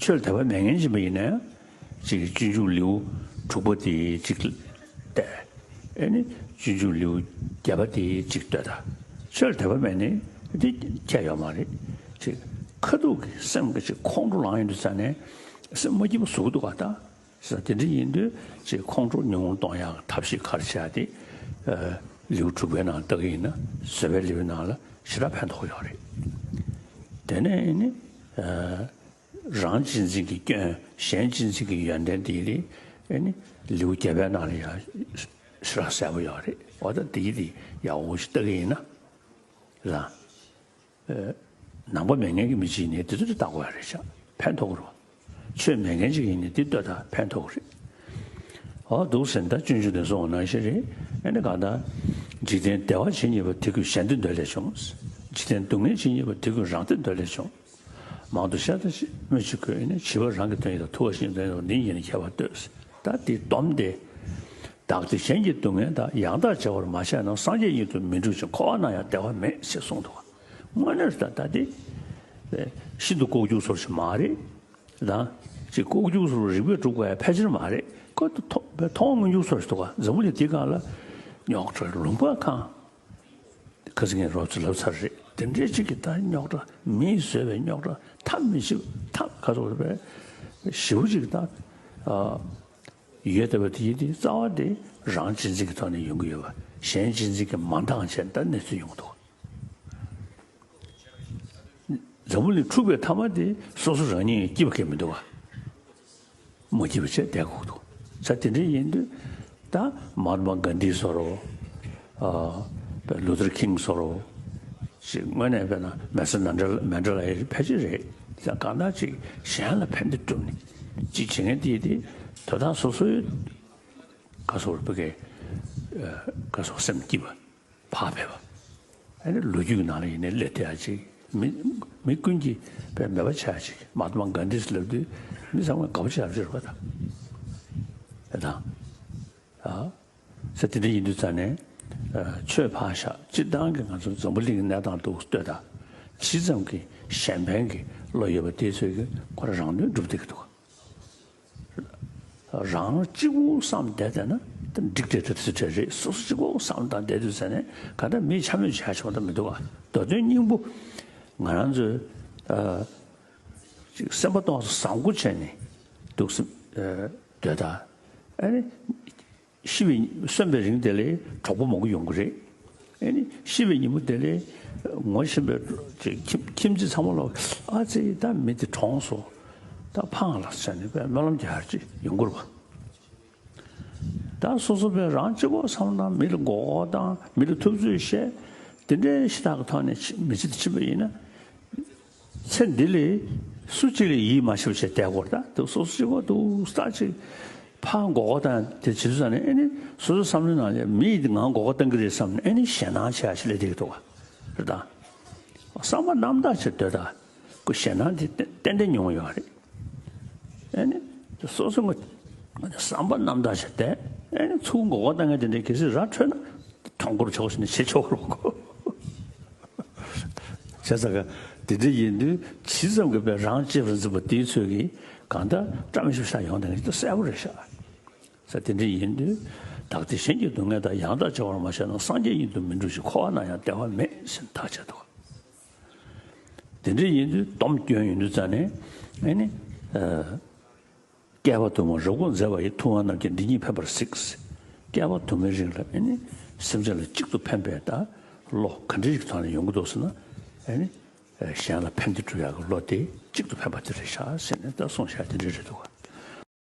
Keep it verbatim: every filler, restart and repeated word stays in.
ཆོས་ལ་དད་པ་མེད་མཁན་ཅིག་ཡིན་ན་ཡང་། ཅིག་སྤྱོད་འཇུག་ལེའུ་དྲུག་པ་དེ་ཅིག་བལྟས། ཨེ་ནི་སྤྱོད་འཇུག་ལེའུ་བརྒྱད་པ་དེ་ཅིག་ལྟོས་དང་། ཆོས་ལ་དད་པ་མེད་ནས་དེ་ཁྱད་ཡོད་མ་རེད། ཅིག་ཁ་ཐུག་གི་སེམས་ཀྱི་ཅིག་ཁོང་ཁྲོ་ལངས་ཡོང་དུས་ཙ་ནས་སེམས་མ་སྐྱིད་པོ་བཟོ་གི་འདུག་ག་ད། ས་དེ་འདྲ་ཡིན་དུས་ཅིག་ཁོང་ཁྲོ་ཉུང་ངུར་གཏོང་ཡག་ཐབས་ཤེས་ག་རེ་བྱ་དེ། ལེའུ་དྲུག་པའི་ནང་ལ་ལྟ་གི་ཡིན་ན་བཟོད་པའི་ལེའུའི་ནང་ལ་ཞེ་དྲག་ཕན་ཐོགས་ཡོད་རེད། དེ་ནས་ནི་རང་གཅེས་འཛིན་གྱི་སྐྱོན། གཞན་གཅེས་འཛིན་གྱི་ཡོན་ཏན་དེ་ཡི་རེད། ཨེ་ནི་ལེའུ་བརྒྱད་པའི་ནང་ལ་ཡང་ཞེ་དྲག་གསལ་པོ་ཡོད་རེད། འོ་ད་དེ་ཡི་དེ་ཡག་པོ་ཞིག་ལྟ་གི་ཡིན་ན་རང་། ནང་པ་མེད་མཁན་གྱི་མི་གཅིག་ཡིན་ནའི་དེ་ཚོ་དེ་བལྟ་དགོས་ཡ་རེད་ཤག་ཕན་ཐོགས་ཀྱི་རེད་བ། ཆོས་མེད་མཁན་གཅིག་ཡིན་ནའི་དེ་ལྟོས་དང་ཕན་ཐོགས་ཀྱི་རེད། འོ་འདུག་ཟེར་ན་ད་སྤྱོད་འཇུག་དེ་སོང་བ་ནང་བཞིན་རེད། ཨེ་ནི་གང་ལྟར། འཇིག་རྟེན་བདེ་བ་ཇི་སྙེད་པ། དེ་ཀུན་གཞན་དོན་འདོད་ལས་བྱུང་། འཇིག་རྟེན་སྡུག་བསྔལ་ཇི་སྙེད་པ། དེ་ཀུན་རང་དོན་འདོད་ལས་བྱུང་། མང་དུ་བཤད་ལྟ་ཅི་སྨོས་ཅི་དགོས། ཨེ་ནི་བྱིས་པ་རང་གི་དོན་ཡིན་ལ། ཐུབ་པ་གཞན་གྱི་དོན་ཡིན་ལ། འདི་ཉིད་ནི་ཁྱད་པར་ལྟོས། ད་དེའི་སྡོམ་དེ། བདག་བདེ་གཞན་གྱི་སྡུག་བསྔལ་དག། ཡང་དག་བྱ་བར་མ་བྱས་ན། སངས་རྒྱས་དབྱིངས་སུ་མི་འགྲོ་ཞིང་། འཁོར་བ་ན་ཡང་བདེ་བ་མེད། ཅེས་གསུངས་འདུག་དངོས་གནས་ད་ལྟ་དེ་ཤིན་ཏུ་ལྐོག་གྱུར་བཟོ་ཞིག་མ་རེད། དང་ཅིག་ལྐོག་གྱུར་བཟོ་རིགས་པས་སྒྲུབ་དགོས་ཡ་ཕལ་ཆེར་མ་རེད། ཁོ་ཐོག་མཐོང་མཐོང་མངོན་གྱུར་བཟོ་ཞིག་འདུག་འཛམ་བུ་གླིང་འདིའི་སྒང་ལ་རྙོག་དྲ་ལུང་པ་གང་། ཁ་སང་ངས་རོབ་ཙམ་ལབ་ཚར་རེད། དེ་འདྲའི་ཅིག་གི་ད་རྙོག་དྲ། མིས་བཟོས་པའི་རྙོག་དྲ་ཐབས་མི་ཤེས་པ། ཐབས་ག་ཚོད་རེད་པས་ཞེ་པོ་ཅིག་ད། ཡོད་བསྡད་པ་དེ་ཡིན་དུས་རྩ་བ་དེ་རང་གཅེས་འཛིན་གྱི་ཐོག་ནས་ཡོང་གི་ཡོད་པ། གཞན་གཅེས་འཛིན་གྱིས་མ་འདང་བྱས་ད་གནས་ཚུལ་ཡོང་གི་འདུག་འཛམ་བུ་གླིང་འཁྲུག་པའི་མཐའ་མ་དེ་སོ་སོ་རང་ཉིད་སྐྱིད་པ་གང་མི་འདུག་ག་མ་སྐྱིད་པ་བྱས་བསྡད་དགོས་འདུག་ས་དེ་འདྲ་ཡིན་དུས་ད་མ་ཧཱ་ཏ་མ་གྷན་དྷི་བཟོ་འདྲ། ལུ་ཐར་ཁིང་བཟོ་འདྲ། ཅིག་དངོས་གནས་དཔེར་ན་མེ་སོན་མན་ཌེ་ལ་ལ་ཡི་ཕལ་ཆེར་རེད། ཡང་གང་ལྟར་ཅིག་གཞན་ལ་ཕན་བདེ་བསྒྲུབ་ནས་ཅིག་བྱེད་མཁན་དེ་ཡིན་དུས་དོན་དག་སོ་སོའི་ག་སོགས་རུ་པ་གའི་ག་སོགས་སེམས་སྐྱིད་པ་བག་ཕེབས་པ། ཨ་ནི་ལོ་རྒྱུས་ཀྱི་ནང་ལ་ཡིན་ནའི་སླེབས་བསྡད་ཡ་ཅིག་མི་མི་ཀུན་གྱིས་དཔེ་མོས་པ་བྱེད་ཡ་ཅིག་མ་ཧཱ་ཏ་མ་གྷན་དྷི་ལབ་དུས་མི་ཚང་མས་དགའ་པོ་བྱེད་ཡ་ཅིག་རེད་པ་ད། ཨེ་དང་། ཨ། ས་དེ་འདྲ་ཡིན་དུས་ཙང་ནས། ཆོས་ཕར་བཞག་སྤྱིར་བཏང་གི་ང་ཚོ་འཛམ་བུ་གླིང་གི་གནས་སྟངས་འདུག་ལྟོས་དང་། ཇི་ཙམ་གྱི་གཞན་ཕན་གྱི་བློ་ཡོད་པ་དེ་ཚོས་ཀྱི་ཁོ་རང་རང་དོན་སྒྲུབ་བསྡད་ཀྱི་འདུག་རང་གཅིག་པུ་བསམ་བསྡད་བསྡད་ན་ད་འགྲིག་བསྡད་ད་དེ་ཚོ་འདྲ་རེད། སོ་སོ་གཅིག་པུ་བསམ་བསྡད་བསྡད་དུས་ཙང་ནས་ག་ད་མིས་འཕྱ་སྨོད་བྱེད་ཡ་ཆེ་བ་ད་མི་འདུག་ག་མདོ་དོན་སྙིང་པོ་ང་རང་ཚོས་ཨ་ཅིག་སེམས་པ་གཏོང་བཟང་པོ་བྱས་ནས་འདུག་སེ་ཨ་སྡོད་དང་། ཨ་ནི། ཤི་བའི་གསོན་པའི་རིང་དེ་ལས་གྲོགས་པོ་མང་པོ་ཡོང་གི་རེད། ཨེ་ནི་ཤི་བའི་ཉིན་མོ་དེ་ལས་ངོ་ཤེས་པའི་ཁྱིམ་ཁྱིམ་མཚེས་ཚང་མ་ལ་ཨ་ཙི་ད་མི་དེ་གྲོངས་སོང་། ད་ཕངས་ལ་ཟེར་ནས་པའི་སྨོན་ལམ་རྒྱག་ཡ་ཅིག་ཡོང་གི་རེད་པ། ད་སོ་སོ་པའི་རང་གཅིག་པོ་བསམ་བློ་བཏང་། མི་ལ་མགོ་སྐོར་བཏང་། མི་ལ་ཐུབ་ཚོད་བཤད། དེ་འདྲའི་ཤ་སྟག་གི་ཐོག་ནས་མི་ཚེ་དེ་ཕྱིན་པ་ཡིན་ན། ཚེ་འདི་ལས་སུ་གཅིག་ལ་ཡིད་མ་ཆེས་པ་བྱས་བསྡད་དགོས་རེད། ད་དུང་སོ་སོ་གཅིག་པོ་འདུག་སྟག་ཅིག་ཕར་མགོ་སྐོར་བཏང་དེ་བྱེད་དུས་ཙང་ནས་ཨེ་ནི་སོ་སོ་བསམ་བློའི་ནང་ལ་མི་ཡིས་ང་མགོ་སྐོར་བཏང་གི་རེད་བསམ་ནས་ཨེ་ནི་ཞེད་སྣང་བྱེད་ཡ་ཞིག་སླེབས་བསྡད་ཀྱི་འདུག་ག་རེད་ད། བསམ་པ་རྣམ་དག་བྱས་སྡོད་ད། ཁོ་ཞེད་སྣང་དེ་ཏན་ཏན་མྱོང་ཡོད་རེད། ཨེ་ནི་སོ་སོ་ངོ་བསམ་པ་རྣམ་དག་བྱས་ཏེ་ཨེ་ནི་ཚུར་མགོ་སྐོར་བཏང་མཁན་དེ་འདྲའི་གལ་སྲིད་ར་འཕྲོད་ན་གྲངས་འཁོར་ཆོག་ཟེར་ནས་བྱེད་ཆོག་རོགས་གོ། བྱས་ཙང་ག་དེ་འདྲ་ཡིན་དུས་ཇི་ཙམ་གྱི་པའི་རང་གཅེས་པར་འཛིན་པ་དེའི་ཚོད་ཀྱིས་གང་ལྟར་བཀྲ་མི་ཤིས་པ་ཤར་ཡོང་དེ་འདྲ་གསལ་པོ་རེད་ཤག་ས་དེ་འདྲ་ཡིན་དུས་བདག་བདེ་གཞན་གྱི་སྡུག་བསྔལ་དག །ཡང་དག་བྱ་བར་མ་བྱས་ན། སངས་རྒྱས་དབྱིངས་སུ་མི་འགྲོ་ཞིང་། འཁོར་བ་ན་ཡང་བདེ་བ་མེད་ཟེར་ཐག་བཅད་འདུག་དེ་འདྲ་ཡིན་དུས་སྡོམ་སྐྱོན་ཡོང་དུས་ཙང་ནས་ཨེ་ནི། བསྐལ་པ་དུ་མར་རབ་དགོངས་མཛད་པ་ཡི། །ཐུབ་དབང་རྣམས་ཀྱིས་འདི་ཉིད་ཕན་པར་གཟིགས། བསྐལ་པ་དུ་མའི་རིང་ལ་ཨེ་ནི་སེམས་ཅན་ལ་གཅིག་ཏུ་ཕན་པའི་ད་བློ་ག་འདྲ་ཞིག་ཐོག་ནས་ཡོང་གི་འདུག་ཟེར་ན། ཨེ་ནི་གཞན་ལ་ཕན་བདེ་སྒྲུབ་ཡག་གི་བློ་དེ་གཅིག་ཏུ་ཕན་པ་དེ་རེད་ཤག་ཟེར་ནས་ད་གསུངས་བཞག་དེ་འདྲ་རེད་འདུག